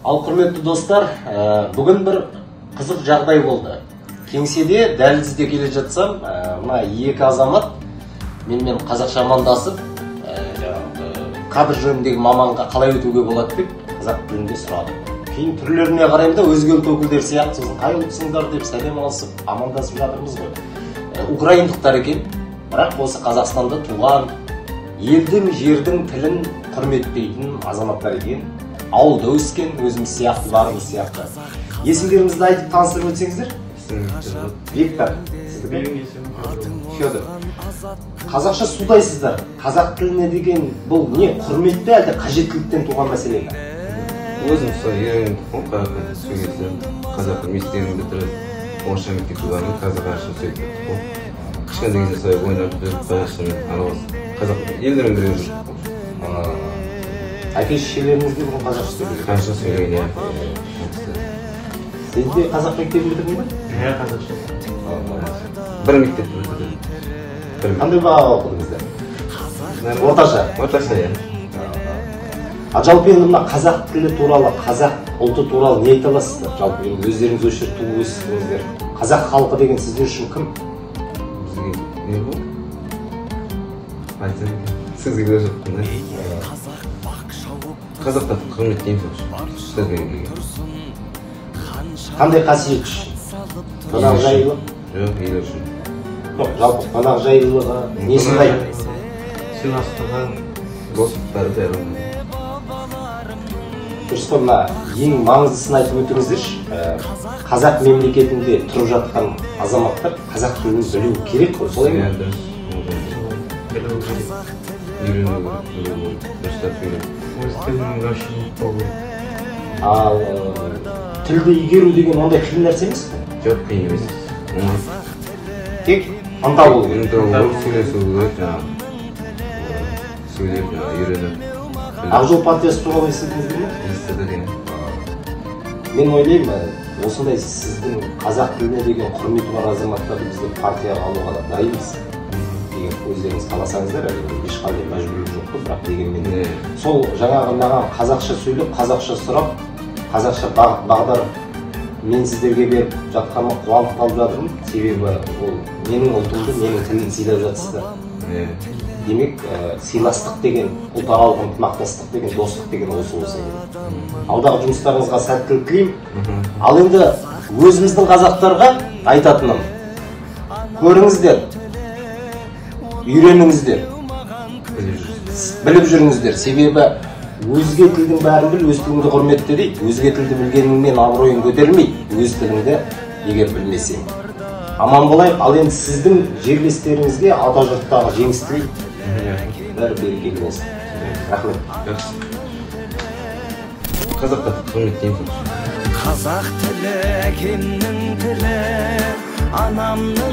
Ал құрметті достар, бүгін бір қызық жағдай болды. Кеңседе дәлізде келе жатсам, мына екі азамат менімен қазақша амандасып, кадр жөніндегі маманға қалай өтуге болады деп қазақ тілінде сұрады. Кейін түрлеріне қараймын да, өзге ұлт өкілдері сияқты, сосын қай ұлтсыңдар деп сәлем алысып, амандасып жатырмыз ғой. Украиндықтар екен, бірақ осы Қазақстанда туған, елдің, жердің тілін құрметтейтін азаматтар екен. Ауылда өскен, өзіміз сияқты, барымыз сияқты. Есімдеріңізді айтып таныстырып өтсеңіздер. Виктор, сіздікі? Федор. Қазақша судайсыздар. Қазақ тіліне деген бұл не, құрмет пе, әлде қажеттіліктен туған мәселе ме? Өзім сол үйрендік қой, қазақ сөйлесіп, қазақ мектебін бітіріп, орысша мектепке бардым, қазақша сөйлеп кеттік қой. Кішкентай кезде солай ойнап жүріп, қазақшамен араласып, қазақ елдермен бірге жүрдік қой. Әке шешелеріңіз де бұрын қазақша сөйлеген? Қазақша сөйлеген, иә. Сен де қазақ мектебін бітірдің бе? Иә, қазақша. Бір мектепті бітірдім. Қандай бағаға оқыдыңыздар? Орташа? Орташа, иә. А жалпы енді мына қазақ тілі туралы, қазақ ұлты туралы не айта аласыздар? Жалпы енді өздеріңіз осы жерде туып өстіңіздер. Қазақ халқы деген сіздер үшін кім? Бізге не бұл? Айтсам екен. Сізге де жоқпын, да? Қазақтарды құрметтеймін сөзбен келген. Қандай қасиет үшін? Қонақжайлылық? Жоқ, ел үшін. Жоқ, жалпы қонақжайлылығы несі ұнайды? Сыйластығы, достықтары бәрі. Дұрыс қой, мына ең маңыздысын айтып өтіңіздерші. Қазақ мемлекетінде тұрып жатқан азаматтар қазақ тілін білу керек қой, солай ма? Иә, дұрыс. Білу керек. Үйрену керек, білу керек, дұрыстап сөйлеу. Өз тілін вообще ұмытпау керек. Ал тілді игеру деген ондай қиын нәрсе емес қой? Жоқ, қиын емес. Оңай. Тек ынта болу керек. Ынта болу керек, сөйлесу керек, жаңағы. Сөйлеп, жаңағы, үйреніп. Ақ жол партиясы туралы естідіңіздер ме? Естідік, иә. Мен ойлаймын, осындай сіздің қазақ тіліне деген құрметі бар азаматтарды біздер партияға алуға да дайынбыз. Егер өздеріңіз қаласаңыздар, әрине, ешқандай мәжбүрлік жоқ қой, бірақ дегенмен де сол жаңағы маған қазақша сөйлеп, қазақша сұрап, қазақша бағыт бағдар мен сіздерге беріп жатқаныма қуанып қалып жатырмын. Себебі ол менің ұлтымды, менің тілімді сыйлап жатсыздар. Демек, сыйластық деген, ұлтаралық ынтымақтастық деген, достық деген осы болса керек. Алдағы жұмыстарыңызға сәттілік тілеймін. Ал енді өзіміздің қазақтарға айтатыным, көріңіздер, үйреніңіздер, біліп жүріңіздер. Себебі өзге тілдің бәрін біл, өз тіліңді құрметте дейді. Өзге тілді білгеніңмен абыройың көтерілмейді, өз тіліңді егер білмесең. Аман болайық. Ал енді сіздің жерлестеріңізге атажұрттағы жеңіс тілеймін. Бәрі берекелі болсын. Рахмет. Қазақтарды құрметтеймін. Қазақ тілі әкемнің тілі, анамның